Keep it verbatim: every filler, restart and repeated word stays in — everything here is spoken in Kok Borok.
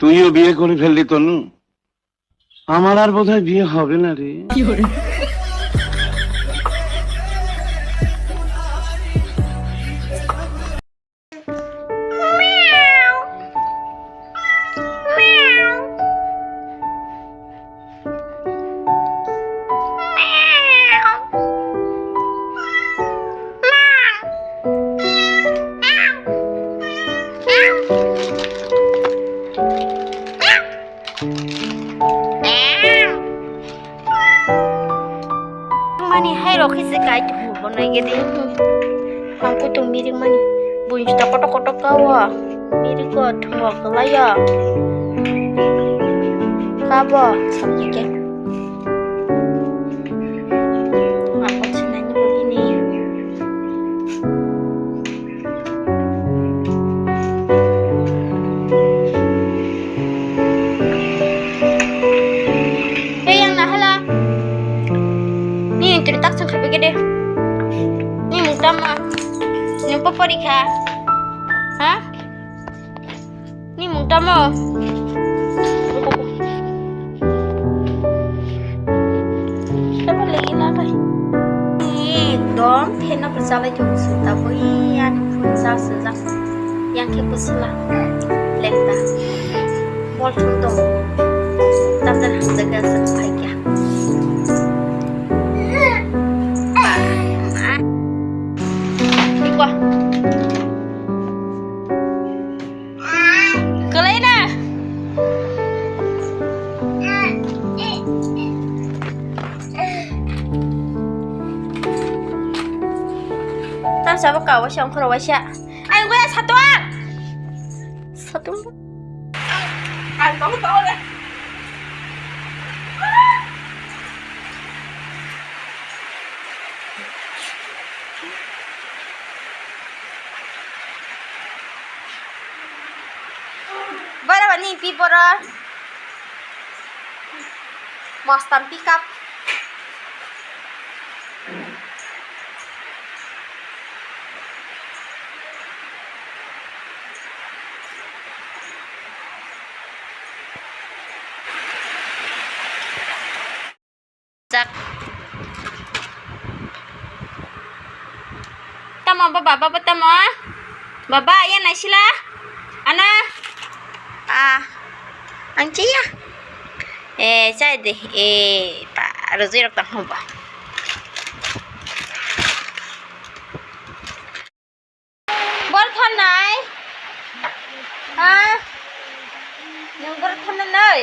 তুইও বিয়ে করে ফেললি তনু। আমার আর বোধহয় বিয়ে হবে না রে। Mani hai rok khe se kai tong bo nai gede. Ang kutung mirik mani. Buin juta kotok kotok ka o. Mirik o thumok lai o. Ka bo samni ke. Ang kok sinani bo bini. Hei, yang nahala. Ni yang tiri tak sangkha bege de. Ni mung tamo. Ni popo rikha. Ha? Ni mung tamo. Tamo lagi lakai. Ni dom, pheno perchalai tu suta boi, ani phun sa sejak. Yang khe bwsla lengta bol thum tong. Tamjani hamjakya aswk phaikya. Ikwa. Kwlai na. Tamsa bo kawaisa ongkhorok waisa. Ay, waya satu ang. Satu. Ang tahu tahu deh. Bara bani pi bora. Mostam pick up. Jak. Tamo baba, baba tamo? Baba, iya naisila? Ana? Ah, ang chiya. Eh, chai de. Eh, pa, rojui rok tang hoba. Bol thon nai? Ha? Nung bol thon nai?